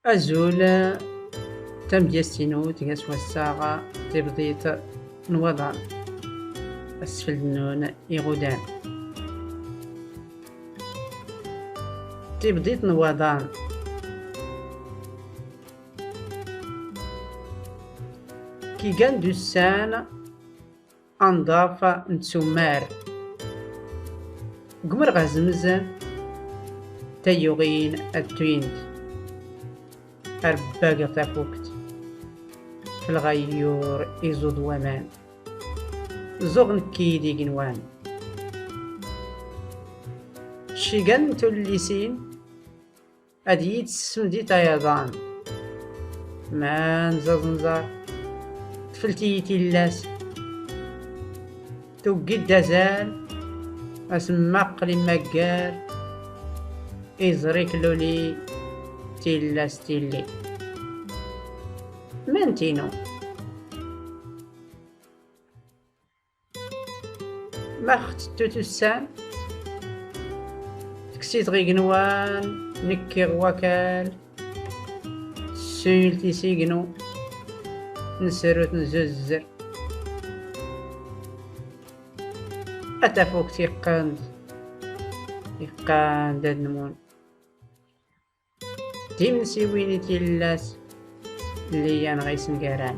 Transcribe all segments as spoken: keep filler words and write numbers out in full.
Azul, tamedyazt-inu tga s wass-a tibḍit n waḍan. Asfeld-nnun iɣudan. Tibḍit n waḍan. Kigan d ussan anḍaf n tsumar. Gumreɣ azemz tayuɣin ad tuyint. Ar bbageɣ tafukt f lɣayyur iẓuḍ waman. Zuɣ nekki d igenwan. Cigan n tullisin ad iyi-d-tessem di tayaḍan. Ma nẓaẓ nẓar, tfelt-iyi tillas. Tuggi-d azal, asmaqqel imaggar, iẓri-k luli, tillas tilli. Mantinu? Max tettut ussan, tekkes-it ɣ igenwan, nekki ɣ wakal, tessuyelt isignu, nesrut nzuzzer. A tafukt iqqan-d, iqqan-d ad nmun. Timensiwin i tillas lliyan ɣ isengaran.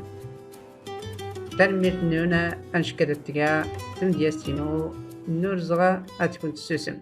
Tanemmirt-nnun, ancka ad tga tmedyazt-inu n urzeɣ ad tkun tessusem.